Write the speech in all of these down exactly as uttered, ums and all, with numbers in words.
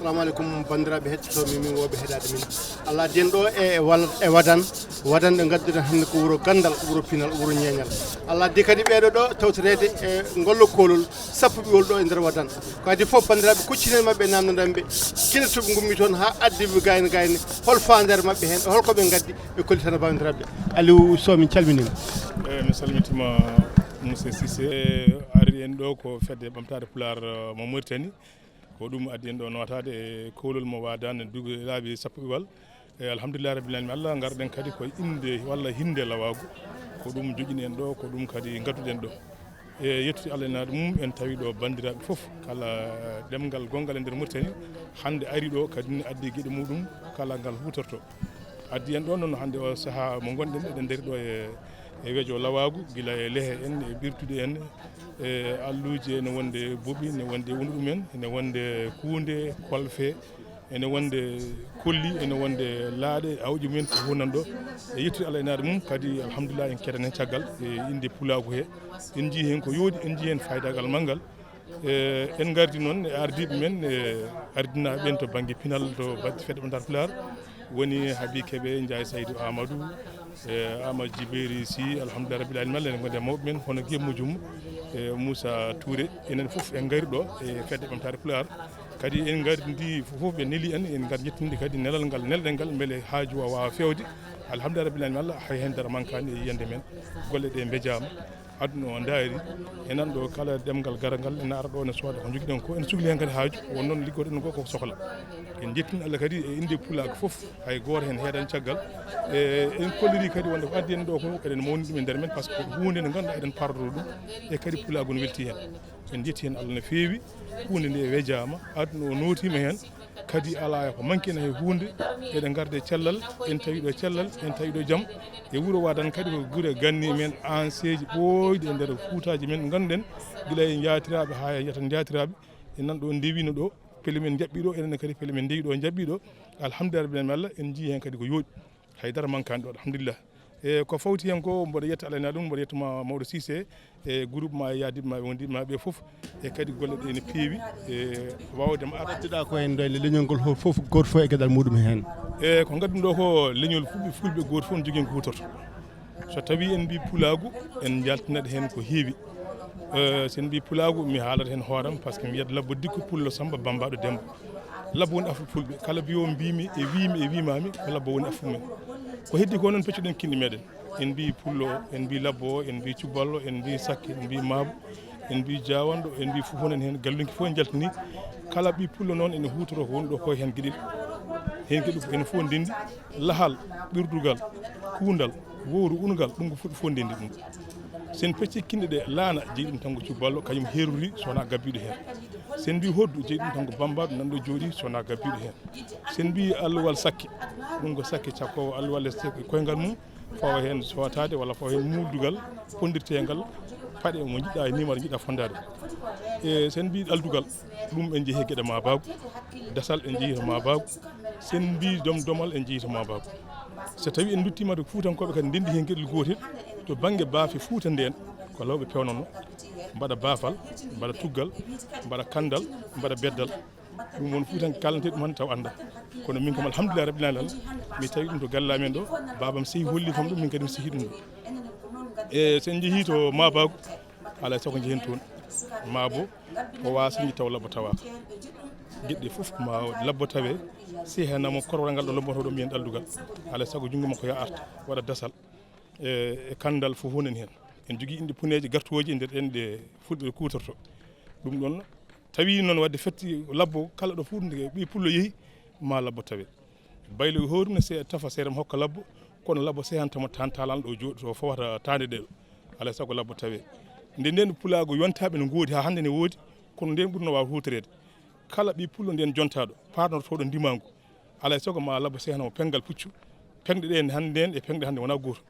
Assalamu aleykum, banndiraaɓe heɗotooɓe min, wooɓe heɗaade min. Allah addi en ɗo e, e wal-, e Wadan. Wadan ɗo ngadduɗen hannde ko wuro ganndal, wuro pinal, wuro ñeeñal. Allah addi kadi ɓeeɗo ɗo tawtoreede e ngollo koolol sappo ɓiwol ɗo e nder Wadan. Ko adii fof, banndiraaɓe, kuccinen maɓɓe, namndoɗen ɓe gila to ɓe ngummi toon haa addi ɓe gayne gayne, hol faandaare maɓɓe heen, hol ko ɓe ngaddi, ɓe kollitana banndiraaɓe. Aliou Sow, min calminiima. Eeyi, mi salmitiima, monsieur Cissé. E, ari en ɗo ko fedde ɓamtaare Pulaar, eh, mo Mauritanie. Ko ɗum addi en ɗo nootaade e koolol mo Wadan, duuɓi laabi sappo ɓiwal. E, alhamdulillahi rabbil alamin, Allah, ngarɗen kadi ko innde walla hinnde Lawaagu. Ko ɗum joƴƴini en ɗo, ko ɗum kadi ngadduɗen ɗo. E yettude Allah e naaɗe mum, en tawi ɗo banndiraaɓe fof, kala ɗemngal gonngal e nder Mauritanie, hannde ari ɗo, kadi ne addi geɗe muɗum, kala ngal huutorto. Addi en ɗo noon hannde o sahaa mo ngonɗen, eɗen ndari ɗo e, e wejo Lawaagu, gila e lehe en, e ɓirtude en, e alluuje, ene wonde boɓi, ene wonde wonde ɗum en, ene wonde kuunde, kolfe, ene wonde kolli, ene wonde laaɗe, awƴi mumen ko hunan ɗo. E yettude Allah e naaɗe mum, kadi alhamdulillah en keɗan heen caggal e innde Pulaagu he. En njii heen ko yooɗi, en njii heen faydaagal manngal. E, en ngardi noon e ardiiɓe men, e ardinaaɓe en to bannge pinal, to bannge fedde ɓamtaare Pulaar, woni Habi Kebe, Njaay Saydu Amadou, e Amadou Djibery Sy, alhamdulillah rabbil alamin, en ngonde mawɓe men, hono Gemmu Jum, e Moussa Touré, enen fof en ngari ɗo e fedde ɓamtaare Pulaar. Kadi en ngardi fof, ɓe neli en, en ngar jettinde kadi nelal ngal, nelɗen ngal, mbele haaju o waawa feewde. Alhamdulillah rabbil alamin, Allah, hay heen dara mankaani e yiyannde men. Golle ɗe mbejaama. Aduna o ndaari, e nan ɗo kala ɗemngal garangal ene ara ɗo, ene sooda ko njogiɗen ko, ene sukli heen kadi haaju, won noon liggoɗen ko, ko sohla. En njettin Allah kadi e innde Pulaagu fof, hay gooto heen heedan caggal. E, en kolliri kadi wonde ko addi en ɗo ko, eɗen mawni ɗum e nder men, par ce que ko huunde nde ngannduɗaa eɗen parloro ɗum, e kadi Pulaagu ne welti heen. En njetti heen Allah no feewi, huunde nde wejaama, aduna o nootiima heen. Kadi alaa ko manki en hay huunde, eɗen ngarda e cellal, en tawi ɗo cellal, en tawi ɗo jam. E wuro Wadan kadi ko gure ganni men, anseeji ɓooyɗi e nder fuutaaji men, ngannduɗen gila e njaatiraaɓe haa e yiyata njaatiraaɓe. En nan ɗo ndewino ɗo, pelle men njaɓɓi ɗo, enen kadi pelle men ndewi ɗo, njaɓɓi ɗo. Alhamdulillah rabbil alamin, Allah, en njii heen kadi ko yooɗi. Hay dara mankaani ɗo, alhamdulillah. E ko fawti heen ko, mboɗo yetta Allah e naaɗe mum, mboɗo yetta ma-, mawɗo Cissé, e groupement e yaadiiɓe ma ɓe wondiiɓe ma ɓe fof, e kadi golle ɗe ene peewi, e waawde ma arde. Adduɗa ko heen ɗo e leñol ngol fof, fof, gooto fof e geɗal muɗum heen. E ko ngadduɗen ɗo ko leñol fulɓe, fulɓe gooto fof ne jogii ko huutorto. So tawii en mbii Pulaagu, en njaltinat heen ko heewi. E, so en mbii Pulaagu, mi haalat heen hooram, par ce que mi wiyat Labbo Dikko, Pullo Samba, Bammbaaɗo Demba. Labbo woni afo fulɓe. Kala mbiyo mbiimi e wiimi e wiimaami, ko Labbo woni afo mum. Ko heddi ko noon peccuɗen kinɗi meɗen. En mbii Pullo o, en mbii Labbo o, en mbii Cubballo, en mbii Sakke, en mbii Maabo, en mbii Jaawanɗo, en mbii fof wonani heen, gallunki fof en njaltini. Kala ɓii Pullo noon ene huutoro ko woni ɗo ko heen geɗel. Heen geɗel ko ene fof ndenndi, lahal, ɓirdugal, kuundal, wowru, ungal, ɗum ko fuɗi fof ndenndi ɗum. Sen pecci kinɗe ɗe laana, jeyi ɗum tan ko Cubballo, kañum heerori so wonaa gabbiiɗo heen. Sen mbii hoddu, jeyi ɗum tan ko Bammbaaɗo nanɗo jooɗi so wonaa gabbiiɗo heen. Sen mbii alluwal Sakke, ɗum ko Sakke cakkoowo alluwal e Sakke koyngal mum, fawa heen sootaade walla fawa heen muuldugal ponndirteengal paɗe mo njiɗɗa e nimar njiɗɗa fonndaade. E sen mbii ɗaldugal, ɗum en njehi e geɗe Maabaagu, dasal en njehi to Maabaagu, sen mbii dom domal en njehi to Maabaagu. So tawii en nduttiima to Fuutankooɓe kadi ndenndi heen geɗel gootel, to bannge baafe Fuuta ndeen, ko lawɓe peewnanoo, mbaɗa baafal, mbaɗa tuggal, mbaɗa kanndal, mbaɗa beddal. Ɗum won Fuutanke kaalantee ɗum hannde taw anndaa. Kono min kam, alhamdulillahi rabbil alamin, mi tawi ɗum to galle amen ɗo, baabam sehi holli kam ɗum, min kadi mi sehi ɗum ɗo. E so en njehii to Maabaagu, alaa e sago njehen toon. Maabo ko waasa nji taw labbo tawaaka. Geɗe ɗe fof ko ma labbo tawee, sehana mo korwal ngal ɗo lobboto ɗo mbiyen ɗaldugal. Alaa e sago junngo makko yaa arta, waɗa dasal. E, e kanndal fof wonani heen. En njogii inɗe puneeje gartooji e nder ɗenɗe fulɓe kuutorto. Ɗum ɗoon tawi noon wadde fetti labbo kala ɗo fuɗnde ɓii Pullo yehi, ma labbo tawe. Baylo e hoore mum ne se-, tafa seere mum hokka labbo, kono labbo sehanta mo tan taalan ɗo jooɗi to fawata taande ɗe ɗo. Alaa e sago labbo tawe. Nde ndeen Pulaagu yontaaɓe no ngoodi haa hannde ne woodi, kono ndeen ɓurno waawa huutoreede. Kala ɓii Pullo ndeen jontaaɗo, paarnortooɗo ndimaangu, alaa e sago ma labbo sehana mo penngal puccu. Peŋɗe ɗe hannde ndeen e peŋɗe hannde wonaa gooto.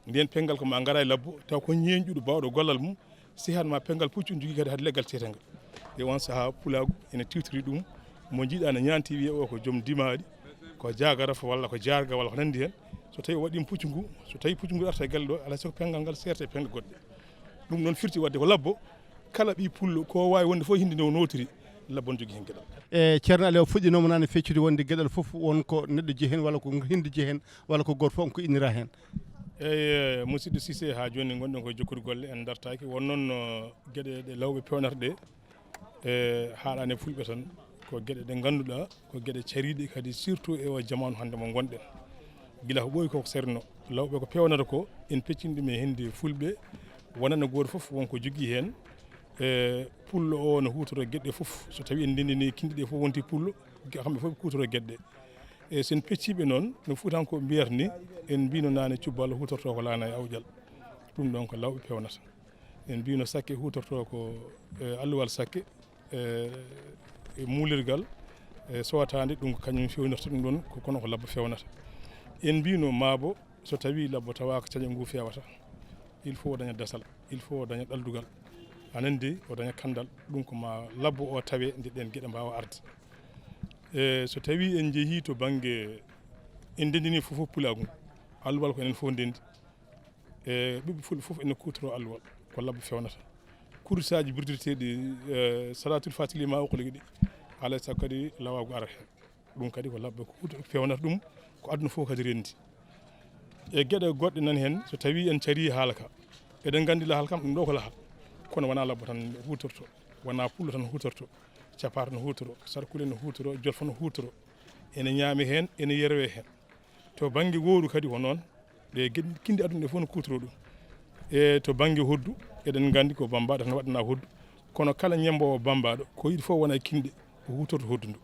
Ndeen penngal ko ma ngara e labbo, taw ko ñeeñɗuɗo baawɗo gollal mum, sehan ma penngal puccu, jogii kadi hade leggal seetangal. E oon sahaa Pulaagu ene tiwtori ɗum, mo njiɗa ne ñaanti wiye o ko joom dimaaɗi, ko jaagarafa walla ko jaarga walla ko nanndi heen. So tawii o waɗii puccu ngu, so tawii puccu ngu arta e galle ɗo, alaa e sago penngal ngal seerta e peŋɗe goɗɗe. Ɗum noon firti wadde ko labbo, kala ɓii Pullo ko waawi wonde fof hinde nde o nootiri, Labbo no jogii heen geɗal. E Ceerno Aliou, o fuɗɗinooma naane feccude wonde geɗal fof won ko neɗɗo jeyi heen, walla ko hindi jeyi heen, walla ko gooto fof ko innira heen. Eyi, musidɗo Cissé, haa jooni ngonɗen ko e jokkude golle, en dartaaki. Won noon, no geɗe ɗe lawɓe peewnata ɗe, e haaɗaani e fulɓe tan, ko geɗe ɗe ngannduɗaa, ko geɗe cariiɗe kadi, surtout e o jamaanu hannde mo ngonɗen. Gila ko ɓooyi ko ko serno, lawɓe ko peewnata ko, en peccini ɗum e hannde fulɓe, wonana gooto fof won ko jogii heen. E pullo o no huutoroo geɗe fof, so tawii en ndenndinii kinɗe ɗe fof wonti pullo, ge-, kamɓe fof ɓe kuutoroo geɗe ɗe. E so en pecciiɓe noon, no Fuutankooɓe mbiyata ni, en mbiino naane cubbal huutortoo ko laana e awƴal. Ɗum ɗoon ko lawɓe peewnata. En mbiino sakke huutortoo ko, e, alluwal sakke, e, e muulirgal, e sootaande, ɗum ko kañum feewnirta ɗum ɗoon, ko kono ko labbo feewnata. En mbiino maabo so tawii labbo tawaaka cañal ngu feewata, il faut o daña dasal, il faut o daña ɗaldugal. A nandi, o daña kanndal, ɗum ko ma labbo o tawe nde ɗeen geɗe mbaawa arde. E so tawii en njehii to bannge, en ndenndinii fof fof pulaagu, alluwal ko enen fof ndenndi. E ɓiɓɓe fulɓe fof ene kuutoroo alluwal, ko labbo feewnata. Kurusaaji birdirteeɗi, e, salaatul faatili ma uqliqi ɗi, alaa e sago kadi lawaagu ara heen. Ɗum kadi ko labbo ko huuto-, feewnata ɗum, ko aduna fof kadi renndi. E geɗe goɗɗe nan heen, so tawii en carii haala ka, eɗen nganndi lahal kam, ɗum ɗo ko lahal. Kono wonaa labbo tan huutorto, wonaa pullo tan huutorto, capaata no huutoro, sarkule no huutoro, jolfo no huutoro. Ene ñaame heen, ene yerwe heen. To bannge wooru kadi ko noon, ɗe gin-, kinɗe aduna ɗe fof no kuutoroo ɗum. E to bannge hoddu, eɗen nganndi ko bammbaaɗo tan waɗanaa hoddu. Kono kala ñemmboowo bammbaaɗo, ko yiɗi fof wona e kinɗe, o huutorto hoddu ndu.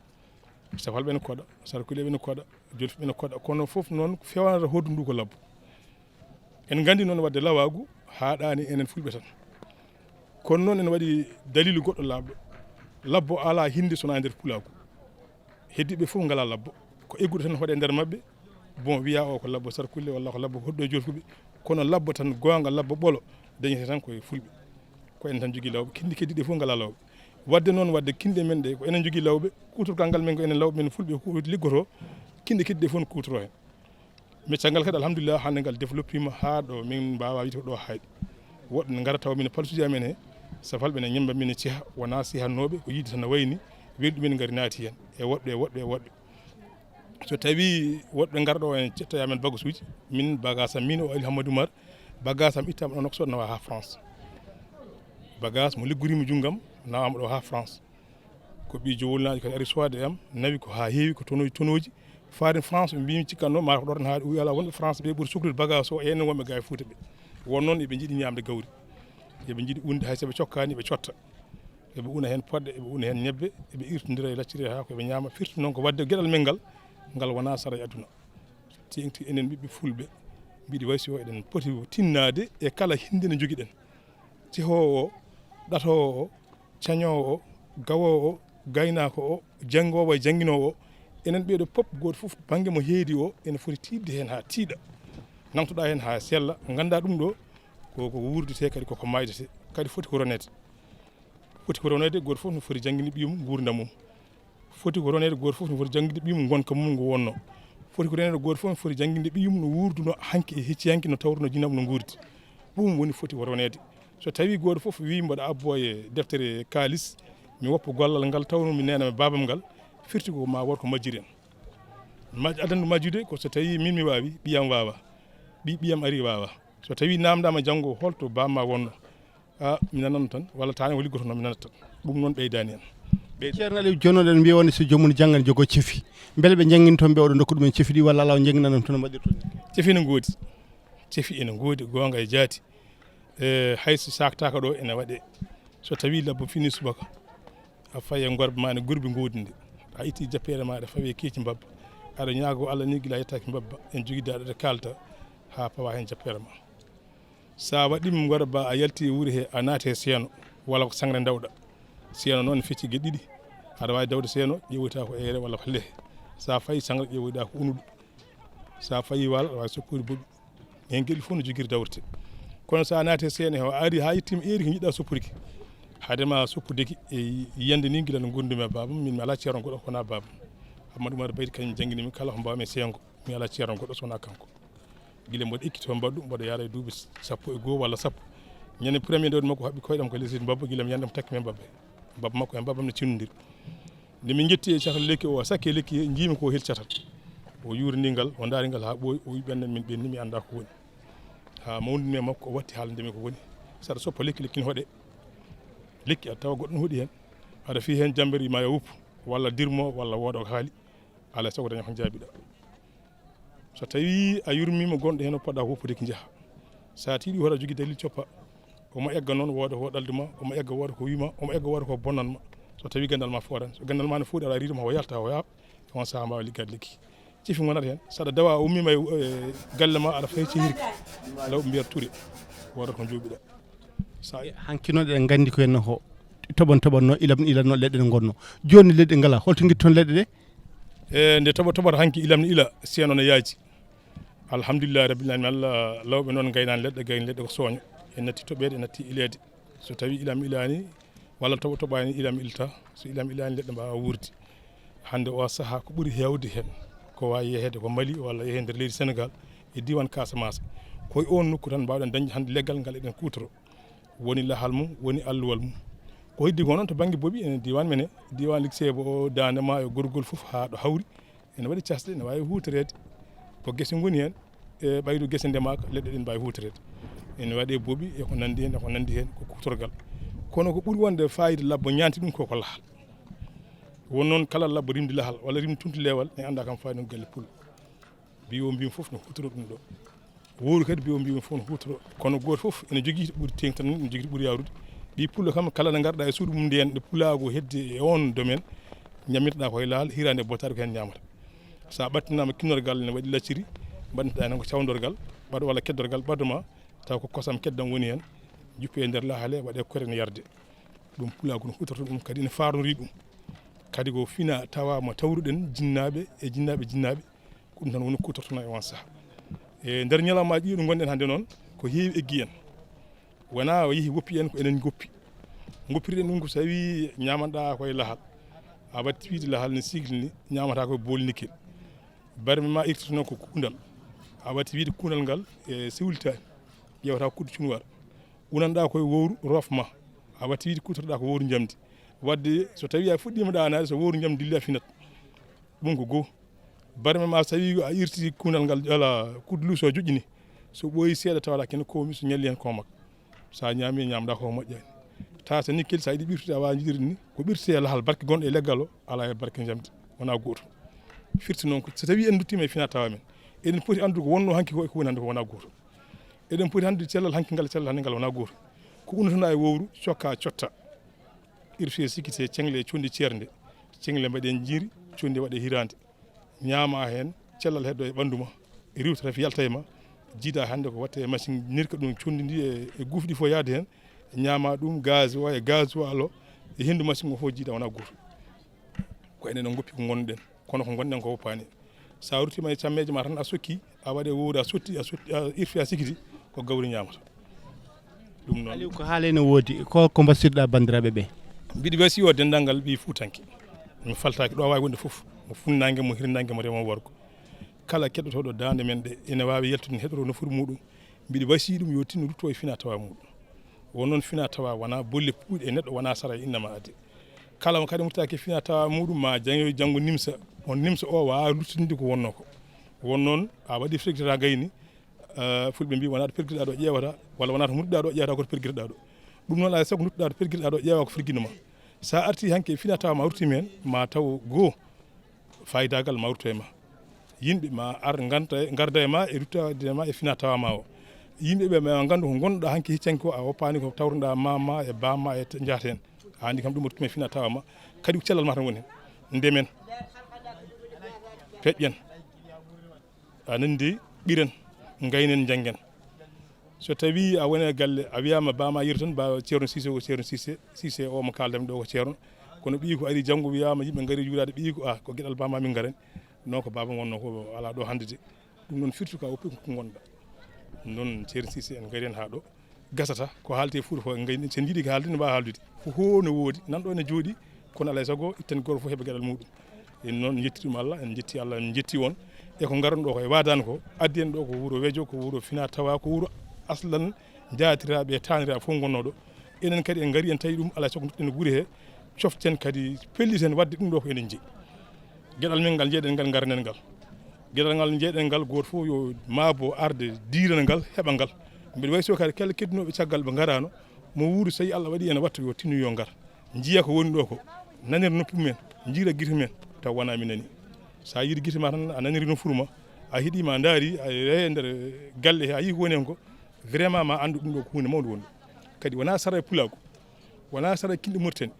Safalɓe ne koɗa, sarkuleeɓe ne koɗa, jolfuɓe ne koɗa. Kono fof noon feewnata hoddu ndu ko labbo. En nganndi noon wadde lawaagu haaɗaani enen fulɓe tan. Kono noon ene waɗi daliilu goɗɗo laaɓɗo. Labbo alaa hinnde so wonaa e nder pulaagu. Heddiiɓe fof ngalaa labbo. Ko egguɗo tan hoɗe e nder maɓɓe. Bon, wiyaa o ko labbo sarkulle walla ko labbo hoɗɗo e jolfuɓe. Kono labbo tan goonga, labbo ɓolo, dañete tan ko e fulɓe. Ko en tan jogii lawɓe. Kinɗe keddiiɗe fof ngalaa lawɓe. Wadde noon, wadde kinɗe men ɗe, ko enen jogii lawɓe. Kuutorgal ngal men ko enen lawɓe men fulɓe hu-, liggotoo. Kinɗe keddiiɗe fof no kuutoroo heen. Mais caggal kadi, alhamdulillah, hannde ngal développima haa ɗo min mbaawa wiide ko ɗo haaɗi. Woɗɓe ne ngara tawa min e palsuuji amen he, safalɓe ne ñemmba min e ceha, wonaa sehannooɓe, ko yiide tan no wayni, weli ɗumen ngari naati heen. E woɗɓe, e woɗɓe, e woɗɓe. So tawii woɗɓe ngara ɗo en cettoya men bagasuuji, min bagage am, min o Ali Hammadou Oumar, bagage am ittaama ɗo nokku so nawa haa France. Bagage mo liggoriima junngam, nawaama ɗo haa France. Ko ɓii jowolnaajo kadi ari sowaade e am, nawi ko haa heewi, ko tonooji, tonooji. Faade France, ɓe mbiimi cikkatnoo maa ko ɗo tan haaɗi, o wi alaa wonɓe France ɓe ɓuri soklude bagage o e enen wonɓe gaa e Fuuta ɓe. Won noon eɓe njiɗi ñaamde gawri. Eɓe njiɗi unde, hay so ɓe cokkaani, ɓe cotta. Eɓe una heen poɗɗe, eɓe una heen ñebbe, eɓe irtondira e lacciri e haako, eɓe ñaama. Firti noon ko wadde geɗal men ngal, ngal wonaa sara e aduna. Teeŋti enen ɓiɓɓe fulɓe, mbiɗi way so eɗen poti tinnaade e kala hinnde nde njogiɗen. Cehoowo o, ɗatoowo o, cañoowo o, gawoowo o, gaynaako o, janngoowo e jannginoowo o, enen ɓeeɗo pop, gooto fof bannge mo heedi o, ene foti tiiɗde heen haa tiiɗa. Nangtoɗaa heen haa sella, nganndaa ɗum ɗo, ko, ko wuurdetee kadi, koko maaydetee, kadi foti ko roneede. Foti ko roneede, gooto fof no foti jannginde ɓiyum nguurndam mum. Foti ko roneede, gooto fof no foti jannginde ɓiyum ngonka mum ngo wonnoo. Foti ko roneede, gooto fof no foti jannginde ɓiyum no wuurduno hanki e hecci hanki, no tawruno jinam no nguurdi. Ɗum woni foti ko roneede. So tawii gooto fof wii mboɗo abboo e deftere kaalis, mi woppa gollal ngal, tawnoo mi neena mi baabam ngal, firti ko ma wood ko majjiren. Maj-, adandu majjude ko so tawii min mi waawi, ɓiyam waawa. Ɓi-, ɓiyam ari waawa. So tawii naamndaama janngo holto baam ma wonno, a, mi nanano tan, walla taane o liggotono, mi nanata tan. Ɗum noon ɓeydaani en. Ɓeyda- Ceerno Aliou, jooni oɗon mbiya wonde so joomum janngani jogoo cefi. Mbele ɓe njannginto ɓe oɗo ndokka ɗumen cefi ɗi, walla alaa o njannginano ɗum tan no mbaɗirton? Cefi ene ngoodi. Cefi ene ngoodi, goonga e jaati. E, hay so saaktaaka ɗo ene waɗee. So tawii labbo fini subaka, a fayi e ngorba ma ene gurbi ngoodi ndi. A itti jappeere ma, aɗa fawi e keeci mbabba. Aɗa ñaagoo Allah ni gila a yettaaki mbabba. En jogii daaɗe ɗe kaalta haa pawa heen jappeere ma. So a waɗiima ngorba, a yalti e wuro he, a naati e seeno, walla ko sangre ndawɗa. Seeno noon fecci geɗe ɗiɗi. Aɗa waawi dawde seeno, ƴeewoyta ko eere walla ko lehe. So a fayi sangre, ƴeewoyɗa ko unuɗo. So a fayi waalo, aɗa waawi soppude boɗɗum. Heen geɗe fof no jogiri dawrete. Kono so a naati e seeno he, a ari haa yettiima eeri ko njiɗɗa soppude ki. Hade ma soppude ki e yiyannde ni gila no nguurndumi e baabam, min mi alaa ceerno goɗɗo ko wonaa baabam. Amadou Oumar Baydi kañum janngini mi kala ko mbaawmi e seengo. Mi alaa ceerno goɗɗo so wonaa kanko. Gila mboɗo ekkitoo mbaɗɗu, mboɗo yaara e duuɓi sappo e goo walla sappo. Ñande premier ndewde makko haɓɓi koyɗam ko leydi mbabba, gila mi ñande mo takki men mbabba. Baba makko e baba am ne cinnondiri. Nde min njetti e catal lekki o, o sakke lekki he, njiimi ko hel catal. O yuuri ndi ngal, o ndaari ngal haa ɓooyi, o wi ɓen min ɓenni, mi anndaa ko woni. Haa mawni me makko o watti haalande mi ko woni. Saɗa soppa lekki, lekki ne hoɗe. Lekki aɗa tawa goɗɗo ne hoɗi heen. Aɗa fiya heen jammbere ma yo wuppu, walla dirmo, walla wooda ko haali. Alaa e sago daña ko njaabiɗa. So tawii a yurmiima gonɗo heen o poɗɗa ko woppude ki njaha. So a tiiɗi hoto a jogii dalil coppa. Omo egga noon wooda ko ɗaldu ma, omo egga wooda ko wii ma, omo egga wooda ko bonnan ma. So tawii ganndal ma fooɗaani. So ganndal ma ne fooɗi aɗa riido ma o yalta o yaha. On saha mbaawa liggaade lekki. Cifi ngonata heen. Saɗa dawa a ummiima e, e galle ma aɗa fayi cehirki. Law mbiyata ture. Wooda ko njoobiɗa. Sa Hanki noon eɗen nganndi ko henno ko toɓon toɓonno, ilam ilanno leɗɗe ɗe ngonno. Jooni leɗɗe ngala, holto ngitti toon leɗɗe ɗe? E nde toɓo toɓata hanki ilam ne ila, seeno ne yaaji. Alhamdulillahi rabbil alamin, Allah lawɓe noon ngaynaani leɗɗe, gayni leɗɗe ko sooño. En natti toɓeede, en natti ileede. So tawii ilam ilaani, walla toɓo toɓaani, ilam ilta. So ilam ilaani, leɗɗe mbaawa wuurde. Hannde o sahaa ko ɓuri heewde heen, ko waawi yeheede ko Mali walla yehe nder leydi Senegal e diiwaan Casamance. Ko e oon nokku tan mbaawɗen dañde hannde leggal ngal eɗen kuutoro. Woni lahal mum, woni alluwal mum. Ko heddi ko noon to bannge boɓi, ene diiwaan men he, diiwaan Likseebo o, Daande Maayo, Gorgol fof haa ɗo hawri. Ene waɗi casɗe, ene waawi huutoreede. Ko gese ngoni heen, e ɓayru gese ndemaaka, leɗɗe ɗen mbaawi huutoreede. Ene waɗe boɓi e ko nanndi heen, e ko nanndi heen, ko kuutorgal. Kono ko ɓuri wonde faayiida labbo ñaanti ɗum ko, ko lahal. Won noon kala labbo rimdi lahal, walla rimdi tunti leewal, en anndaa kam faayiida ɗum galle pullo. Biwo mbimi fof no huutoro ɗum ɗo. Wowru kadi biwo mbimi fof no huutoro. Kono gooto fof ene jogii ɓuri teeŋtan mum, ene jogii ɓuri yawrude. Ɓii pullo kam kala nde ngarɗa e suudu mum ndiyen, nde pulaagu heddi e on domaine, ñammirtoɗa ko e lahal, hiraande e bottaari ko heen ñaamata. So a ɓattinaama kinnorgal ne waɗi lacciri, mbaɗntoɗa heen ko cawndorgal, ɓaɗo walla keddorgal ɓaɗo ma, taw ko kosam keddam woni heen, juppe e nder lahale, waɗe kore ne yarde. Ɗum pulaagu no huutorto ɗum kadi ene faarnori ɗum. Kadi ko fina tawa mo tawruɗen jinnaaɓe e jinnaaɓe jinnaaɓe, ko ɗum tan woni kuutortona e on saha. E nder ñalawmaaji ɗi ɗo ngonɗen hannde noon, ko heewi eggi en. Wonaa o yehi woppi en, ko enen ngoppi. Ngoppirɗen ɗum ko so tawii ñaamanɗaa ko e lahal. A watti wiide lahal ne sigli ni, ñaamataa ko e bool nikkel. Barme ma irtirteno ko kuundal. A watti wiide kuundal ngal e sewlitaani. Ƴeewata kuddu cunwar. Unanɗaa ko e wowru, roof ma. A watti wiide kuutorɗaa ko wowru njamndi. Wadde so tawii a fuɗɗiima ɗaanaade, so wowru njamndi dilli a finat. Ɗum ko goo. Barme ma so tawii a irti kuundal ngal, ala kuddu luus o joƴƴini. So ɓooyi seeɗa tawa alaa kene koomi, so ñalli heen koomak. So a ñaami, ñaamɗaa ko moƴƴaani. Tawa so nikkel, so a yiɗi ɓirtude, a waawaa jiɗirde ni. Ko ɓirtete e lahal barke gonɗo e leggal o, alaa e barke njamndi. Wonaa gootum. Firti noon ko, so tawii en nduttiima e fina tawa men, eɗen poti anndude ko wonnoo hanki ko e ko woni hannde ko wonaa gootum. Eɗen poti hannde cellal hanki ngal, cellal hannde ngal wonaa gootum. Ko unatana e wowru, cokka, cotta. Irfie sikkite, ceŋle, conndi ceernde. Ceŋle mbaɗe njiiri, conndi waɗe hiraande. Ñaama heen, cellal heddo e ɓanndu ma. E riwta rafi yalta e ma. Jiida hannde ko watte e machine nirka ɗum conndi ndi e, e guufɗi fof yaade heen. Ñaama ɗum, gaz o e gasoil o e henndu machine o fof jiida wonaa gootum. Ko enen o ngoppi ko ngonɗen. Kono ko ngonɗen ko woppaani. So a ruttiima e cammeeje ma tan a sokki, a waɗe wowru, a sotti, a sotti, a irfi, a sikiti, ko gawri ñaamata. Ɗum noon. Aliou, ko haale no woodi, ko, ko mbassirɗa banndiraaɓe ɓe? Mbiɗi wasi o denndaangal ɓii Fuutanke. Mi faltaaki ɗo waawi wonde fof. Mo funnaange, mo hirnaange, mo rewo, mo worgo. Kala keɗotooɗo daande men ɗe, ene waawi yaltude heɗoro nofuru muɗum. Mbiɗi wasi ɗum yo tinno rutto e fina tawa muɗum. Won noon fina tawa wonaa bolle puuɗe e neɗɗo, wonaa sara e innama adde. Kala mo kadi murtaaki fina tawa muɗum ma jaŋoy janngo nimsa. On nimsa o waawa luttinde ko wonnoo ko. Won noon a waɗi firgita gayni, eh, fulɓe mbi wonaa to pergirɗa ɗo ƴeewata, walla wonaa to murɗiɗa ɗo ƴeewata, ko to pergirɗa ɗo. Ɗum noon alaa e sago nduttoɗa to pergirɗa ɗo ƴeewa ko firgino ma. So a arti hanki e fina tawa ma ruttima heen, ma taw goo faayidagal ma rutto e ma. Yimɓe ma ar nganta, ngarda e ma e ruttade e ma e fina tawa ma o. Yimɓe ɓe ma nganndu ko ngonɗa hanki heccanki ko a woppaani ko tawruɗa ma, ma e ba ma e te-, njaata heen. A anndi kam ɗum ruttima e fina tawa ma. Kadi ko cellal ma tan woni heen. Ndemen. Peƴƴen. A nandi ɓiren, ngaynen, njanngen. So tawii a woni e galle, a wiyaama ba ma yeru tan, ba Ceerno Siise ko Ceerno Siise, Siise o mo kaaldanmi ɗo ko Ceerno. Kono ɓiyi ko ari janngo wiyaama yimɓe ngari juulaade ɓiyi ko, a, ko geɗal ba ma min ngaren. Non ko baaba ngonno ko alaa ɗo hannde de. Ɗum noon firti ko a woppi ko ngonɗa. Noon Ceerno Siise en ngari heen haa ɗo. Gasata ko haalti e Fuuta fof, en ngayni, so en njiɗi ko haalde, ne mbaawa haaldude. Ko hoo no woodi, nan ɗo ne jooɗi, kono alaa e sago, itten gooto fof heɓa geɗal muɗum. En noon, en njetti ɗum Allah, en njetti Allah, en njetti on. E ko ngaron ɗo ko e waadaan ko, addi en ɗo ko wuro Wejo, ko wuro fina tawa, ko wuro aslan jaatiraaɓe e taaniraaɓe fof ngonnoo ɗo. Enen kadi en ngari, en tawi ɗum, alaa e sago nduɗɗen gure he, Coften kadi, pelliten waɗde ɗum ɗo ko enen jeyi. Geɗal men ngal, njeyɗen ngal, ngaranen ngal. Geɗal ngal njeyɗen ngal, gooto fof yo maabo arde diirana ngal, heɓa ngal. Mbeɗa wayi so kadi kala keddinooɓe caggal ɓe ngaraano, mo wuuri so tawi Allah waɗi ene watta yo tinno yo ngar. Njiya ko woni ɗo ko, nanir noppi mumen, njiira gite mumen, taw wonaa mi nani. So a yiiri gite ma tan, a naniri nofuru ma, a heɗii ma, a ndaari, a yehi e nder galle he, a yii ko woni heen ko, vraiment ma anndu ɗum ɗo ko huunde mawnde woni ɗo. Kadi wonaa sara e pulaagu, wonaa sara e kinɗe Mauritanie,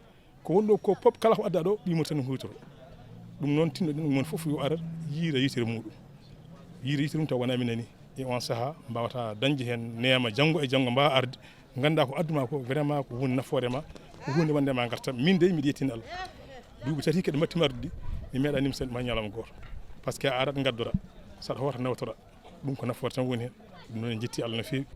ko woni ɗo ko pop kala ko adda ɗo, ɓiy Mauritanie huutoro. Ɗum noon tinno ɗen mum fof yo ara yiira yitere muɗum. Yiira yitere mum taw wonaa mi nani. E on sahaa mbawata dañde heen neema janngo e janngo mbawa arde. Ngannda ko adduma ko vraiment ko huunde nafoore ma, ko huunde wonde ma ngartam. Min dey mbiɗa yettini Allah. Duuɓi tati kadi mbattima arde ɗi, mi meeɗa nimsa ma ñalawma gooto. Parce que a arat ngaddora, saɗa hoota nawtora. Ɗum ko nafoore tan woni heen. Ɗum noon en jetti Allah no feewi.